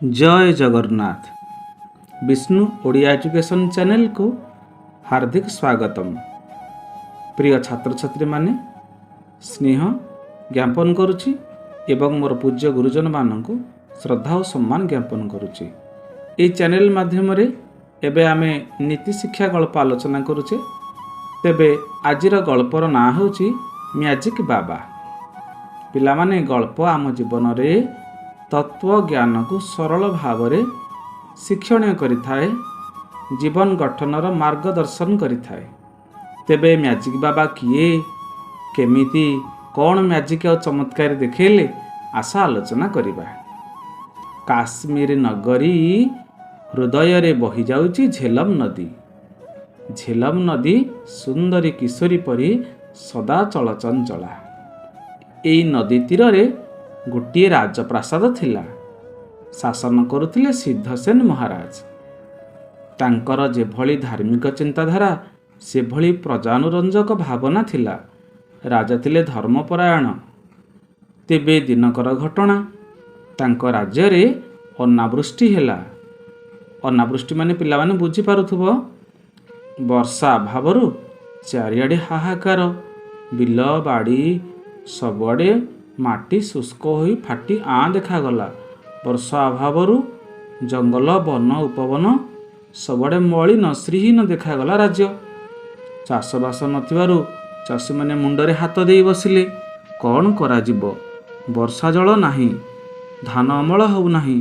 ଜୟ Jagannath. Vishnu Odia education ଚ୍ୟାନେଲକୁ ହାର୍ଦ୍ଦିକ ସ୍ୱାଗତମ। ପ୍ରିୟ ଛାତ୍ରଛାତ୍ରୀମାନେ, ସ୍ନେହ ଜ୍ଞାପନ କରୁଛି ଏବଂ ମୋର ପୂଜ୍ୟ ଗୁରୁଜନମାନଙ୍କୁ ଶ୍ରଦ୍ଧା ଓ ସମ୍ମାନ ଜ୍ଞାପନ କରୁଛି। ଏହି ଚ୍ୟାନେଲ ମାଧ୍ୟମରେ ଏବେ ଆମେ ନୀତି ଶିକ୍ଷା ଗଳ୍ପ ଆଲୋଚନା କରୁଛେ। ତେବେ ଆଜିର ଗଳ୍ପର ନାଁ ହେଉଛି ମ୍ୟାଜିକ୍ ବାବା। ପିଲାମାନେ, ଗଳ୍ପ ଆମ ଜୀବନରେ ତତ୍ତ୍ୱ ଜ୍ଞାନକୁ ସରଳ ଭାବରେ ଶିକ୍ଷଣୀୟ କରିଥାଏ, ଜୀବନ ଗଠନର ମାର୍ଗଦର୍ଶନ କରିଥାଏ। ତେବେ ମ୍ୟାଜିକ୍ ବାବା କିଏ, କେମିତି କ'ଣ ମ୍ୟାଜିକ୍ ଆଉ ଚମତ୍କାର ଦେଖେଇଲେ, ଆସ ଆଲୋଚନା କରିବା। କାଶ୍ମୀର ନଗରୀ ହୃଦୟରେ ବହିଯାଉଛି ଝେଲମ ନଦୀ। ଝେଲମ ନଦୀ ସୁନ୍ଦରୀ କିଶୋରୀ ପରି ସଦା ଚଳଚଞ୍ଚଳା। ଏଇ ନଦୀ ତୀରରେ ଗୋଟିଏ ରାଜପ୍ରାସାଦ ଥିଲା। ଶାସନ କରୁଥିଲେ ସିଦ୍ଧସେନ ମହାରାଜ। ତାଙ୍କର ଯେଭଳି ଧାର୍ମିକ ଚିନ୍ତାଧାରା, ସେଭଳି ପ୍ରଜାନୁରଞ୍ଜକ ଭାବନା ଥିଲା। ରାଜା ଥିଲେ ଧର୍ମପରାୟଣ। ତେବେ ଦିନକର ଘଟଣା, ତାଙ୍କ ରାଜ୍ୟରେ ଅନାବୃଷ୍ଟି ହେଲା। ଅନାବୃଷ୍ଟି ମାନେ ପିଲାମାନେ ବୁଝିପାରୁଥିବ, ବର୍ଷା ଅଭାବରୁ ଚାରିଆଡ଼େ ହାହାକାର। ବିଲ ବାଡ଼ି ସବୁଆଡ଼େ ମାଟି ଶୁଷ୍କ ହୋଇ ଫାଟି ଆଁ ଦେଖାଗଲା। ବର୍ଷା ଅଭାବରୁ ଜଙ୍ଗଲ, ବନ, ଉପବନ ସବୁଆଡ଼େ ମଳିନ, ଶ୍ରୀହୀନ ଦେଖାଗଲା ରାଜ୍ୟ। ଚାଷବାସ ନଥିବାରୁ ଚାଷୀମାନେ ମୁଣ୍ଡରେ ହାତ ଦେଇ ବସିଲେ। କ'ଣ କରାଯିବ? ବର୍ଷା ଜଳ ନାହିଁ, ଧାନ ଅମଳ ହେଉନାହିଁ,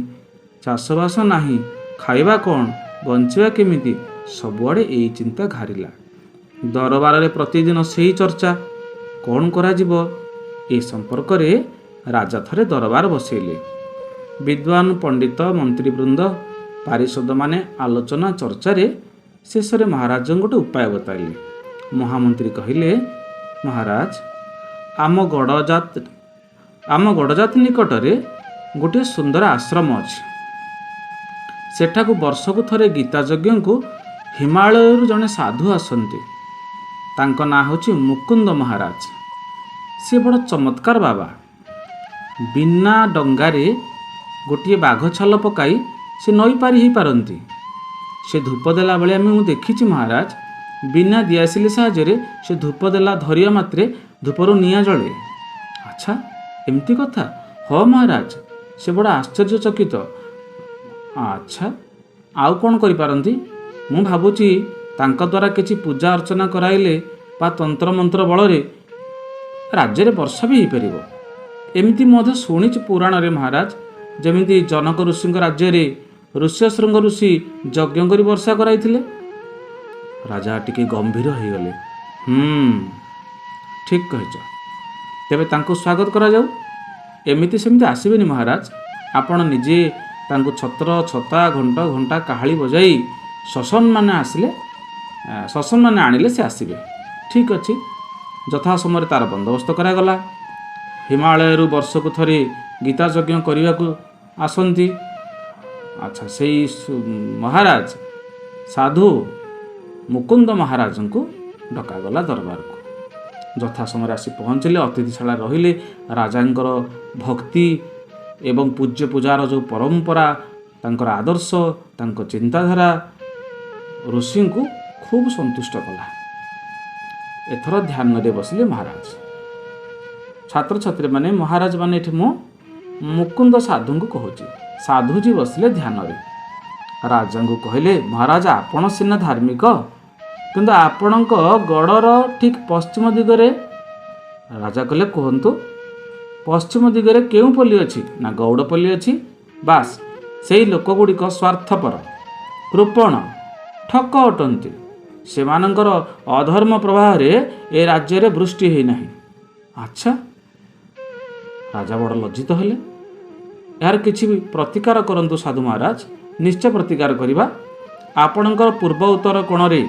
ଚାଷବାସ ନାହିଁ, ଖାଇବା କ'ଣ, ବଞ୍ଚିବା କେମିତି? ସବୁଆଡ଼େ ଏଇ ଚିନ୍ତା ଘାରିଲା। ଦରବାରରେ ପ୍ରତିଦିନ ସେଇ ଚର୍ଚ୍ଚା, କ'ଣ କରାଯିବ? ଏ ସମ୍ପର୍କରେ ରାଜା ଥରେ ଦରବାର ବସେଇଲେ। ବିଦ୍ୱାନ ପଣ୍ଡିତ, ମନ୍ତ୍ରୀବୃନ୍ଦ, ପାରିଷଦମାନେ ଆଲୋଚନା ଚର୍ଚ୍ଚାରେ ଶେଷରେ ମହାରାଜଙ୍କୁ ଗୋଟେ ଉପାୟ ବତାଇଲେ। ମହାମନ୍ତ୍ରୀ କହିଲେ, ମହାରାଜ, ଆମ ଗଡ଼ଜାତ ନିକଟରେ ଗୋଟିଏ ସୁନ୍ଦର ଆଶ୍ରମ ଅଛି। ସେଠାକୁ ବର୍ଷକୁ ଥରେ ଗୀତା ଯଜ୍ଞକୁ ହିମାଳୟରୁ ଜଣେ ସାଧୁ ଆସନ୍ତି। ତାଙ୍କ ନାଁ ହେଉଛି ମୁକୁନ୍ଦ ମହାରାଜ। ସେ ବଡ଼ ଚମତ୍କାର ବାବା। ବିନା ଡଙ୍ଗାରେ ଗୋଟିଏ ବାଘ ଛାଲ ପକାଇ ସେ ନଈ ପାରି ହେଇପାରନ୍ତି। ସେ ଧୂପ ଦେଲା ବେଳେ ମୁଁ ଦେଖିଛି ମହାରାଜ, ବିନା ଦିଆସିଲି ସାହାଯ୍ୟରେ ସେ ଧୂପ ଦେଲା ଧରିବା ମାତ୍ରେ ଧୂପରୁ ନିଆଁ ଜଳେ। ଆଚ୍ଛା, ଏମିତି କଥା? ହଁ ମହାରାଜ, ସେ ବଡ଼ ଆଶ୍ଚର୍ଯ୍ୟଚକିତ। ଆଚ୍ଛା, ଆଉ କ'ଣ କରିପାରନ୍ତି? ମୁଁ ଭାବୁଛି ତାଙ୍କ ଦ୍ୱାରା କିଛି ପୂଜା ଅର୍ଚ୍ଚନା କରାଇଲେ ବା ତନ୍ତ୍ରମନ୍ତ୍ର ବଳରେ ରାଜ୍ୟରେ ବର୍ଷା ବି ହେଇପାରିବ। ଏମିତି ମଧ୍ୟ ଶୁଣିଛି ପୁରାଣରେ ମହାରାଜ, ଯେମିତି ଜନକ ଋଷିଙ୍କ ରାଜ୍ୟରେ ଋଷ୍ୟଶୃଙ୍ଗ ଋଷି ଯଜ୍ଞ କରି ବର୍ଷା କରାଇଥିଲେ। ରାଜା ଟିକେ ଗମ୍ଭୀର ହେଇଗଲେ। ହୁଁ, ଠିକ୍ କହିଛ। ତେବେ ତାଙ୍କୁ ସ୍ୱାଗତ କରାଯାଉ। ଏମିତି ସେମିତି ଆସିବେନି ମହାରାଜ। ଆପଣ ନିଜେ ତାଙ୍କୁ ଛତ୍ର, ଛତା, ଘଣ୍ଟ, ଘଣ୍ଟା, କାହାଳି ବଜାଇ ସସମ୍ମାନେ ଆସିଲେ, ସସମ୍ମାନେ ଆଣିଲେ ସେ ଆସିବେ। ଠିକ୍ ଅଛି। ଯଥା ସମୟରେ ତାର ବନ୍ଦୋବସ୍ତ କରାଗଲା। ହିମାଳୟରୁ ବର୍ଷକୁ ଥରେ ଗୀତା ଯଜ୍ଞ କରିବାକୁ ଆସନ୍ତି। ଆଚ୍ଛା, ସେଇ ମହାରାଜ ସାଧୁ ମୁକୁନ୍ଦ ମହାରାଜଙ୍କୁ ଡକାଗଲା ଦରବାରକୁ। ଯଥା ସମୟରେ ଆସି ପହଞ୍ଚିଲେ, ଅତିଥିଶାଳା ରହିଲେ। ରାଜାଙ୍କର ଭକ୍ତି ଏବଂ ପୂଜ୍ୟ ପୂଜାର ଯେଉଁ ପରମ୍ପରା, ତାଙ୍କର ଆଦର୍ଶ, ତାଙ୍କ ଚିନ୍ତାଧାରା ଋଷିଙ୍କୁ ଖୁବ୍ ସନ୍ତୁଷ୍ଟ କଲା। ଏଥର ଧ୍ୟାନରେ ବସିଲେ ମହାରାଜ। ଛାତ୍ରଛାତ୍ରୀମାନେ, ମହାରାଜ ମାନେ ଏଠି ମୁଁ ମୁକୁନ୍ଦ ସାଧୁଙ୍କୁ କହୁଛି। ସାଧୁଜୀ ବସିଲେ ଧ୍ୟାନରେ। ରାଜାଙ୍କୁ କହିଲେ, ମହାରାଜ, ଆପଣ ସିନା ଧାର୍ମିକ, କିନ୍ତୁ ଆପଣଙ୍କ ଗଡ଼ର ଠିକ୍ ପଶ୍ଚିମ ଦିଗରେ, ରାଜା କହିଲେ, କୁହନ୍ତୁ, ପଶ୍ଚିମ ଦିଗରେ କେଉଁ ପଲ୍ଲୀ ଅଛି? ନା, ଗୌଡ଼ପଲ୍ଲୀ ଅଛି। ବାସ୍, ସେଇ ଲୋକଗୁଡ଼ିକ ସ୍ୱାର୍ଥପର, କୃପଣ, ଠକ ଅଟନ୍ତି। ସେମାନଙ୍କର ଅଧର୍ମ ପ୍ରବାହରେ ଏ ରାଜ୍ୟରେ ବୃଷ୍ଟି ହେଇନାହିଁ। ଆଚ୍ଛା। ରାଜା ବଡ଼ ଲଜ୍ଜିତ ହେଲେ। ଏହାର କିଛି ବି ପ୍ରତିକାର କରନ୍ତୁ ସାଧୁ ମହାରାଜ। ନିଶ୍ଚୟ ପ୍ରତିକାର କରିବା। ଆପଣଙ୍କର ପୂର୍ବ ଉତ୍ତର କୋଣରେ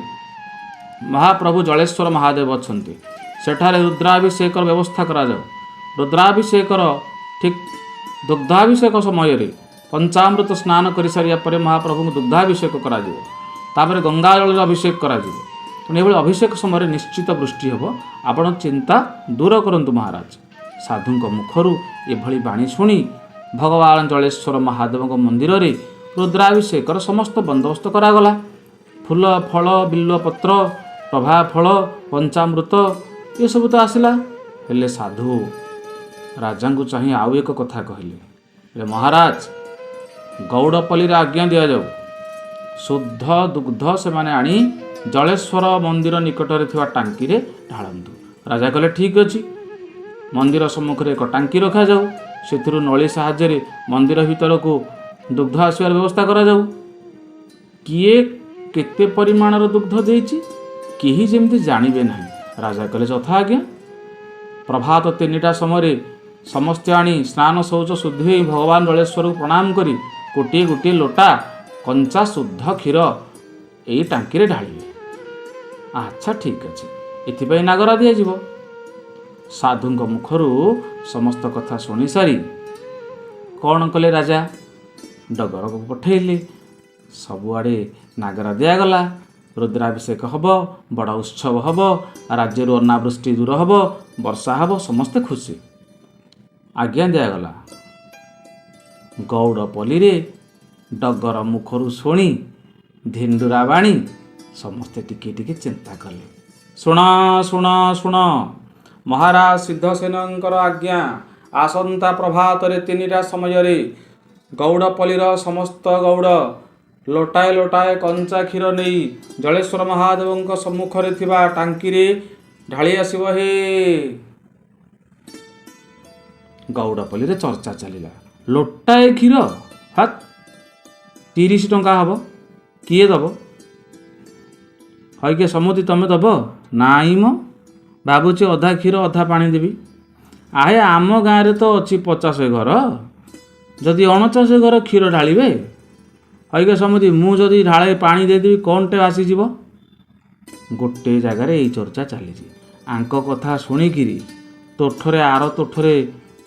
ମହାପ୍ରଭୁ ଜଳେଶ୍ୱର ମହାଦେବ ଅଛନ୍ତି। ସେଠାରେ ରୁଦ୍ରାଭିଷେକର ବ୍ୟବସ୍ଥା କରାଯାଉ। ରୁଦ୍ରାଭିଷେକର ଠିକ୍ ଦୁଗ୍ଧାଭିଷେକ ସମୟରେ ପଞ୍ଚାମୃତ ସ୍ନାନ କରିସାରିବା ପରେ ମହାପ୍ରଭୁଙ୍କୁ ଦୁଗ୍ଧାଭିଷେକ କରାଯିବ। ତାପରେ ଗଙ୍ଗା ଜଳରେ ଅଭିଷେକ କରାଯିବ। ତେଣୁ ଏଭଳି ଅଭିଷେକ ସମୟରେ ନିଶ୍ଚିତ ବୃଷ୍ଟି ହେବ। ଆପଣ ଚିନ୍ତା ଦୂର କରନ୍ତୁ ମହାରାଜ। ସାଧୁଙ୍କ ମୁଖରୁ ଏଭଳି ବାଣୀ ଶୁଣି ଭଗବାନ ଜଳେଶ୍ୱର ମହାଦେବଙ୍କ ମନ୍ଦିରରେ ରୁଦ୍ରାଭିଷେକର ସମସ୍ତ ବନ୍ଦୋବସ୍ତ କରାଗଲା। ଫୁଲ, ଫଳ, ବିଲ୍ୱପତ୍ର, ପ୍ରଭା ଫଳ, ପଞ୍ଚାମୃତ ଏସବୁ ତ ଆସିଲା। ହେଲେ ସାଧୁ ରାଜାଙ୍କୁ ଚାହିଁ ଆଉ ଏକ କଥା କହିଲେ, ହେଲେ ମହାରାଜ, ଗୌଡ଼ପଲ୍ଲୀରେ ଆଜ୍ଞା ଦିଆଯାଉ, ଶୁଦ୍ଧ ଦୁଗ୍ଧ ସେମାନେ ଆଣି ଜଳେଶ୍ୱର ମନ୍ଦିର ନିକଟରେ ଥିବା ଟାଙ୍କିରେ ଢାଳନ୍ତୁ। ରାଜା କହିଲେ, ଠିକ୍ ଅଛି, ମନ୍ଦିର ସମ୍ମୁଖରେ ଏକ ଟାଙ୍କି ରଖାଯାଉ, ସେଥିରୁ ନଳୀ ସାହାଯ୍ୟରେ ମନ୍ଦିର ଭିତରକୁ ଦୁଗ୍ଧ ଆସିବାର ବ୍ୟବସ୍ଥା କରାଯାଉ। କିଏ କେତେ ପରିମାଣର ଦୁଗ୍ଧ ଦେଇଛି କେହି ଯେମିତି ଜାଣିବେ ନାହିଁ। ରାଜା କହିଲେ, ଯଥା ଆଜ୍ଞା। ପ୍ରଭାତ 3ଟା ସମୟରେ ସମସ୍ତେ ଆଣି ସ୍ନାନ ଶୌଚ ଶୁଦ୍ଧି ହୋଇ ଭଗବାନ ଜଳେଶ୍ୱରକୁ ପ୍ରଣାମ କରି ଗୋଟିଏ ଗୋଟିଏ ଲୋଟା କଞ୍ଚା ଶୁଦ୍ଧ କ୍ଷୀର ଏଇ ଟାଙ୍କିରେ ଢାଳିବେ। ଆଚ୍ଛା, ଠିକ୍ ଅଛି, ଏଥିପାଇଁ ନାଗରା ଦିଆଯିବ। ସାଧୁଙ୍କ ମୁଖରୁ ସମସ୍ତ କଥା ଶୁଣି ସାରି କ'ଣ କଲେ ରାଜା? ଡଗରକୁ ପଠେଇଲେ। ସବୁଆଡ଼େ ନାଗରା ଦିଆଗଲା। ରୁଦ୍ରାଭିଷେକ ହେବ, ବଡ଼ ଉତ୍ସବ ହେବ, ରାଜ୍ୟରୁ ଅନାବୃଷ୍ଟି ଦୂର ହେବ, ବର୍ଷା ହେବ, ସମସ୍ତେ ଖୁସି। ଆଜ୍ଞା ଦିଆଗଲା। ଗୌଡ଼ପଲ୍ଲୀରେ ଡଗର ମୁଖରୁ ଶୁଣି ଧେଣ୍ଡୁରା ବାଣୀ ସମସ୍ତେ ଟିକେ ଟିକେ ଚିନ୍ତା କଲେ। ଶୁଣ ଶୁଣ ଶୁଣ, ମହାରାଜ ସିଦ୍ଧସେନଙ୍କର ଆଜ୍ଞା, ଆସନ୍ତା ପ୍ରଭାତରେ 3ଟା ସମୟରେ ଗୌଡ଼ପଲ୍ଲୀର ସମସ୍ତ ଗୌଡ଼ ଲୋଟାଏ ଲୋଟାଏ କଞ୍ଚା କ୍ଷୀର ନେଇ ଜଳେଶ୍ୱର ମହାଦେବଙ୍କ ସମ୍ମୁଖରେ ଥିବା ଟାଙ୍କିରେ ଢାଳି ଆସିବ ହେ। ଗୌଡ଼ପଲ୍ଲୀରେ ଚର୍ଚ୍ଚା ଚାଲିଲା। ଲୋଟାଏ କ୍ଷୀର, ହାତ୍, 30 ଟଙ୍କା ହବ, କିଏ ଦବ? ହଇକେ ସମୁଦି, ତମେ ଦବ? ନାଇଁ ମ, ଭାବୁଛି ଅଧା କ୍ଷୀର ଅଧା ପାଣି ଦେବି। ଆହେ, ଆମ ଗାଁରେ ତ ଅଛି 50 ଘର, ଯଦି 49 ଘର କ୍ଷୀର ଢାଳିବେ? ହଇକେ ସମୁଦି, ମୁଁ ଯଦି ଢାଳେ ପାଣି ଦେଇଦେବି, କ'ଣଟେ ଆସିଯିବ? ଗୋଟେ ଜାଗାରେ ଏଇ ଚର୍ଚ୍ଚା ଚାଲିଛି। ଆଙ୍କ କଥା ଶୁଣିକିରି ତୋଠରେ, ଆର ତୋଠରେ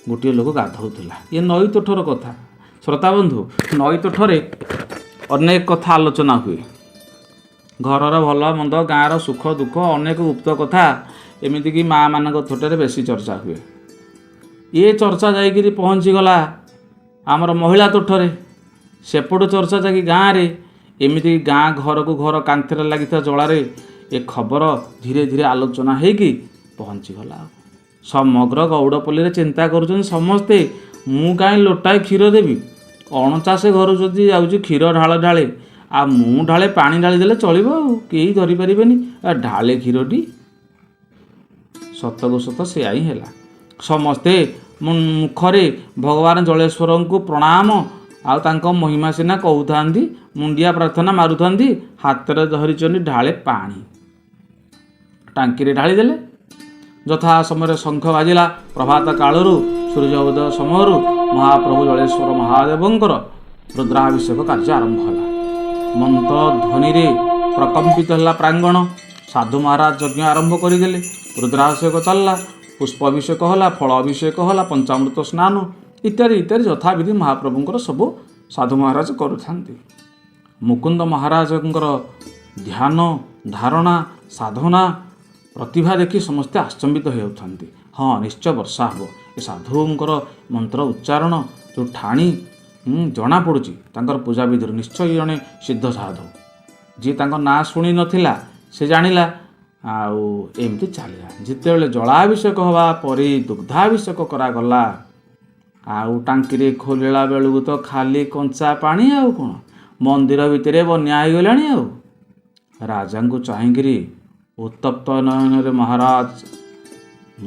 ଗୋଟିଏ ଲୋକ ଗାଧୋଉଥିଲା। ଇଏ ନଈ ତୋଠର କଥା। ଶ୍ରୋତାବନ୍ଧୁ, ନଈ ତୋଠରେ ଅନେକ କଥା ଆଲୋଚନା ହୁଏ। ଘରର ଭଲ ମନ୍ଦ, ଗାଁର ସୁଖ ଦୁଃଖ, ଅନେକ ଗୁପ୍ତ କଥା, ଏମିତିକି ମା ମାନଙ୍କ ଥୋଟରେ ବେଶୀ ଚର୍ଚ୍ଚା ହୁଏ। ଏ ଚର୍ଚ୍ଚା ଯାଇକିରି ପହଞ୍ଚିଗଲା ଆମର ମହିଳା ତୋଠରେ, ସେପଟୁ ଚର୍ଚ୍ଚା ଯାଇକି ଗାଁରେ, ଏମିତି ଗାଁ ଘରକୁ ଘର କାନ୍ଥରେ ଲାଗିଥିବା ଜଳାରେ ଏ ଖବର ଧୀରେ ଧୀରେ ଆଲୋଚନା ହେଇକି ପହଞ୍ଚିଗଲା। ସମଗ୍ର ଗୌଡ଼ପଲ୍ଲୀରେ ଚିନ୍ତା କରୁଛନ୍ତି ସମସ୍ତେ, ମୁଁ କାହିଁ ଲୋଟାଏ କ୍ଷୀର ଦେବି? 49 ଘରୁ ଯଦି ଯାଉଛି କ୍ଷୀର ଢାଳ ଢାଳେ, ଆଉ ମୁଁ ଢାଳେ ପାଣି ଢାଳିଦେଲେ ଚଳିବ, ଆଉ କେହି ଧରିପାରିବେନି। ଢାଳେ କ୍ଷୀରଟି। ସତକୁ ସତ ସେୟା ହିଁ ହେଲା। ସମସ୍ତେ ମୁଖରେ ଭଗବାନ ଜଳେଶ୍ୱରଙ୍କୁ ପ୍ରଣାମ ଆଉ ତାଙ୍କ ମହିମା ସିନା କହୁଥାନ୍ତି, ମୁଣ୍ଡିଆ ପ୍ରାର୍ଥନା ମାରୁଥାନ୍ତି, ହାତରେ ଧରିଛନ୍ତି ଢାଳେ ପାଣି, ଟାଙ୍କିରେ ଢାଳିଦେଲେ। ଯଥା ସମୟରେ ଶଙ୍ଖ ବାଜିଲା। ପ୍ରଭାତ କାଳରୁ ସୂର୍ଯ୍ୟ ଉଦୟ ସମୟରୁ ମହାପ୍ରଭୁ ଜଳେଶ୍ୱର ମହାଦେବଙ୍କର ରୁଦ୍ରାଭିଷେକ କାର୍ଯ୍ୟ ଆରମ୍ଭ ହେଲା। ମନ୍ତ୍ର ଧ୍ୱନିରେ ପ୍ରକମ୍ପିତ ହେଲା ପ୍ରାଙ୍ଗଣ। ସାଧୁ ମହାରାଜ ଯଜ୍ଞ ଆରମ୍ଭ କରିଦେଲେ। ରୁଦ୍ରାଭିଷେକ ଚାଲିଲା, ପୁଷ୍ପ ଅଭିଷେକ ହେଲା, ଫଳ ଅଭିଷେକ ହେଲା, ପଞ୍ଚାମୃତ ସ୍ନାନ ଇତ୍ୟାଦି ଇତ୍ୟାଦି ଯଥାବିଧି ମହାପ୍ରଭୁଙ୍କର ସବୁ ସାଧୁ ମହାରାଜ କରୁଥାନ୍ତି। ମୁକୁନ୍ଦ ମହାରାଜଙ୍କର ଧ୍ୟାନ, ଧାରଣା, ସାଧନା ପ୍ରତିଭା ଦେଖି ସମସ୍ତେ ଆଶ୍ଚମ୍ବିତ ହେଉଥାନ୍ତି। ହଁ, ନିଶ୍ଚୟ ବର୍ଷା ହେବ। ଏ ସାଧୁଙ୍କର ମନ୍ତ୍ର ଉଚ୍ଚାରଣ ଯେଉଁ ଠାଣି ଜଣାପଡ଼ୁଛି ତାଙ୍କର ପୂଜାବିଧିରୁ, ନିଶ୍ଚୟ ଜଣେ ସିଦ୍ଧ ସାଧୁ। ଯିଏ ତାଙ୍କ ନାଁ ଶୁଣି ନଥିଲା ସେ ଜାଣିଲା। ଆଉ ଏମିତି ଚାଲିଲା। ଯେତେବେଳେ ଜଳାଭିଷେକ ହେବା ପରେ ଦୁଗ୍ଧାଭିଷେକ କରାଗଲା, ଆଉ ଟାଙ୍କିରେ ଖୋଲିଲା ବେଳକୁ ତ ଖାଲି କଞ୍ଚା ପାଣି, ଆଉ କ'ଣ, ମନ୍ଦିର ଭିତରେ ବନ୍ୟା ହେଇଗଲାଣି। ଆଉ ରାଜାଙ୍କୁ ଚାହିଁକିରି ଉତ୍ତପ୍ତ ନୟନରେ ମହାରାଜ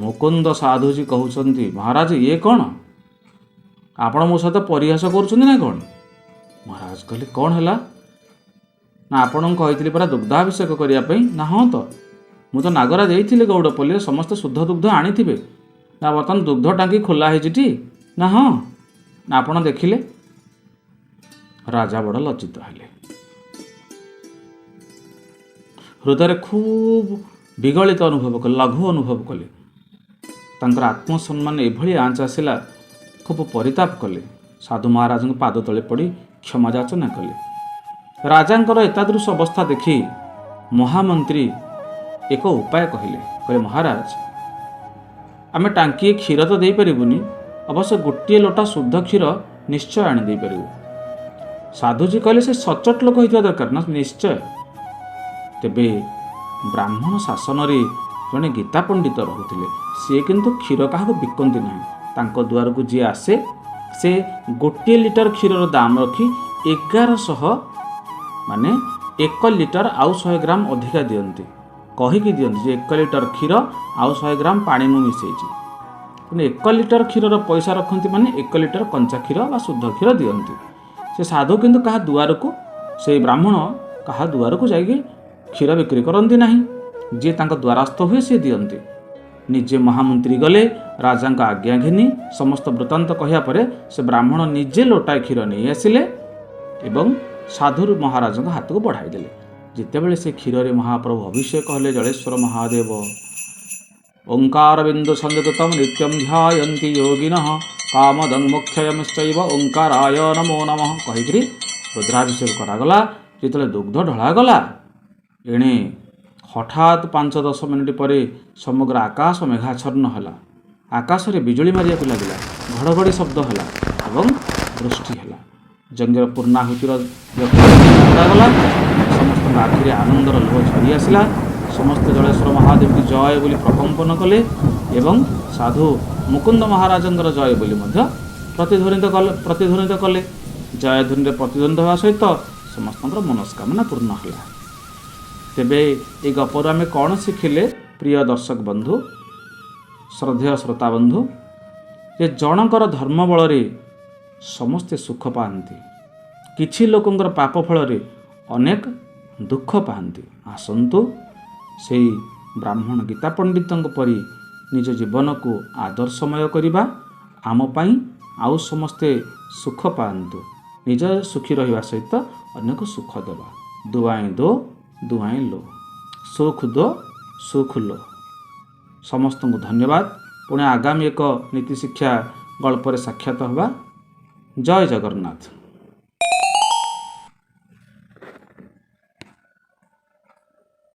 ମୁକୁନ୍ଦ ସାଧୁଜୀ କହୁଛନ୍ତି, ମହାରାଜ, ଇଏ କ'ଣ? ଆପଣ ମୋ ସହିତ ପରିହାସ କରୁଛନ୍ତି ନା କ'ଣ? ମହାରାଜ କହିଲେ, କ'ଣ ହେଲା? ନା, ଆପଣଙ୍କୁ କହିଥିଲି ପରା ଦୁଗ୍ଧାଭିଷେକ କରିବା ପାଇଁ। ନା, ହଁ ତ, ମୁଁ ତ ନାଗରା ଦେଇଥିଲି ଗୌଡ଼ପଲ୍ଲୀରେ ସମସ୍ତେ ଶୁଦ୍ଧ ଦୁଗ୍ଧ ଆଣିଥିବେ। ନା, ବର୍ତ୍ତମାନ ଦୁଗ୍ଧ ଟାଙ୍କି ଖୋଲା ହେଇଛିଟି? ନା, ହଁ। ନା, ଆପଣ ଦେଖିଲେ? ରାଜା ବଡ଼ ଲଜ୍ଜିତ ହେଲେ। ହୃଦୟରେ ଖୁବ୍ ବିଗଳିତ ଅନୁଭବ କଲେ, ଲଘୁ ଅନୁଭବ କଲେ। ତାଙ୍କର ଆତ୍ମସମ୍ମାନ ଏଭଳି ଆଞ୍ଚ ଆସିଲା, ଖୁବ୍ ପରିତାପ କଲେ। ସାଧୁ ମହାରାଜଙ୍କ ପାଦ ତଳେ ପଡ଼ି କ୍ଷମା ଯାଚନା କଲେ। ରାଜାଙ୍କର ଏତାଦୃଶ ଅବସ୍ଥା ଦେଖି ମହାମନ୍ତ୍ରୀ ଏକ ଉପାୟ କହିଲେ। କହିଲେ, ମହାରାଜ, ଆମେ ଟାଙ୍କିଏ କ୍ଷୀର ତ ଦେଇପାରିବୁନି, ଅବଶ୍ୟ ଗୋଟିଏ ଲୋଟା ଶୁଦ୍ଧ କ୍ଷୀର ନିଶ୍ଚୟ ଆଣି ଦେଇପାରିବୁ। ସାଧୁଜୀ କହିଲେ, ସେ ସଚ୍ଚୋଟ ଲୋକ ହେଇଥିବା ଦରକାର ନା? ନିଶ୍ଚୟ। ତେବେ ବ୍ରାହ୍ମଣ ଶାସନରେ ଜଣେ ଗୀତା ପଣ୍ଡିତ ରହୁଥିଲେ। ସିଏ କିନ୍ତୁ କ୍ଷୀର କାହାକୁ ବିକନ୍ତି ନାହିଁ। ତାଙ୍କ ଦୁଆରକୁ ଯିଏ ଆସେ, ସେ 1 ଲିଟର କ୍ଷୀରର ଦାମ ରଖି 1100, ମାନେ 1 ଲିଟର ଆଉ 100 ଗ୍ରାମ ଅଧିକା ଦିଅନ୍ତି। କହିକି ଦିଅନ୍ତି ଯେ 1 ଲିଟର କ୍ଷୀର ଆଉ 100 ଗ୍ରାମ ପାଣି ମୁଁ ମିଶାଇଛି। କିନ୍ତୁ 1 ଲିଟର କ୍ଷୀରର ପଇସା ରଖନ୍ତି, ମାନେ 1 ଲିଟର କଞ୍ଚା କ୍ଷୀର ବା ଶୁଦ୍ଧ କ୍ଷୀର ଦିଅନ୍ତି। ସେ ସାଧୁ କିନ୍ତୁ କାହା ଦୁଆରକୁ, ସେଇ ବ୍ରାହ୍ମଣ କାହା ଦୁଆରକୁ ଯାଇକି କ୍ଷୀର ବିକ୍ରି କରନ୍ତି ନାହିଁ। ଯିଏ ତାଙ୍କ ଦ୍ୱାରସ୍ଥ ହୁଏ, ସିଏ ଦିଅନ୍ତି। ନିଜେ ମହାମନ୍ତ୍ରୀ ଗଲେ। ରାଜାଙ୍କ ଆଜ୍ଞା ଘେନି ସମସ୍ତ ବୃତ୍ତାନ୍ତ କହିବା ପରେ ସେ ବ୍ରାହ୍ମଣ ନିଜେ ଲୋଟାଏ କ୍ଷୀର ନେଇ ଆସିଲେ ଏବଂ ସାଧୁରୁ ମହାରାଜଙ୍କ ହାତକୁ ବଢ଼ାଇ ଦେଲେ। ଯେତେବେଳେ ସେ କ୍ଷୀରରେ ମହାପ୍ରଭୁ ଅଭିଷେକ ହେଲେ, ଜଳେଶ୍ୱର ମହାଦେବ, ଓଙ୍କାର ବିନ୍ଦୁ ସଂଯୁକ୍ତମ ନିତ୍ୟମ ଧ୍ୟାୟନ୍ତି ଯୋଗିନଃ କାମଦଂ ମୋକ୍ଷୟମଶ୍ଚୈବ ଓଙ୍କାରାୟ ନମୋ ନମଃ କହିକିରି ରୁଦ୍ରାଭିଷେକ କରାଗଲା। ଯେତେବେଳେ ଦୁଗ୍ଧ ଢଳାଗଲା, ଏଣେ ହଠାତ୍ 5-10 ମିନିଟ୍ ପରେ ସମଗ୍ର ଆକାଶ ମେଘାଚ୍ଛନ୍ନ ହେଲା। ଆକାଶରେ ବିଜୁଳି ମାରିବାକୁ ଲାଗିଲା, ଘଡ଼ଘଡ଼ି ଶବ୍ଦ ହେଲା ଏବଂ ବୃଷ୍ଟି ହେଲା। ଯଜ୍ଞର ପୂର୍ଣ୍ଣାହୁତିର କରାଗଲା। ସମସ୍ତଙ୍କ ଆଖିରେ ଆନନ୍ଦର ଲୁହ ଝରି ଆସିଲା। ସମସ୍ତେ ଜଳେଶ୍ୱର ମହାଦେବଙ୍କୁ ଜୟ ବୋଲି ପ୍ରକମ୍ପନ କଲେ ଏବଂ ସାଧୁ ମୁକୁନ୍ଦ ମହାରାଜଙ୍କର ଜୟ ବୋଲି ମଧ୍ୟ ପ୍ରତିଧ୍ୱନିତ କଲେ। ଜୟଧ୍ୱନିରେ ପ୍ରତିଧ୍ୱନିତ ହେବା ସହିତ ସମସ୍ତଙ୍କର ମନସ୍କାମନା ପୂର୍ଣ୍ଣ ହେଲା। ତେବେ ଏ ଗପରୁ ଆମେ କ'ଣ ଶିଖିଲେ, ପ୍ରିୟ ଦର୍ଶକ ବନ୍ଧୁ, ଶ୍ରଦ୍ଧେୟ ଶ୍ରୋତା ବନ୍ଧୁ? ଯେ ଜଣଙ୍କର ଧର୍ମ ବଳରେ ସମସ୍ତେ ସୁଖ ପାଆନ୍ତି, କିଛି ଲୋକଙ୍କର ପାପ ଫଳରେ ଅନେକ ଦୁଃଖ ପାଆନ୍ତି। ଆସନ୍ତୁ, ସେଇ ବ୍ରାହ୍ମଣ ଗୀତା ପଣ୍ଡିତଙ୍କ ପରି ନିଜ ଜୀବନକୁ ଆଦର୍ଶମୟ କରିବା। ଆମ ପାଇଁ ଆଉ ସମସ୍ତେ ସୁଖ ପାଆନ୍ତୁ। ନିଜ ସୁଖୀ ରହିବା ସହିତ ଅନ୍ୟକୁ ସୁଖ ଦେବା। दुआएं दो, दुआएं लो, सुख दो, सुख लो। ସମସ୍ତଙ୍କୁ ଧନ୍ୟବାଦ। ପୁଣି ଆଗାମୀ ଏକ ନୀତି ଶିକ୍ଷା ଗଳ୍ପରେ ସାକ୍ଷାତ ହେବା। ଜୟ ଜଗନ୍ନାଥ।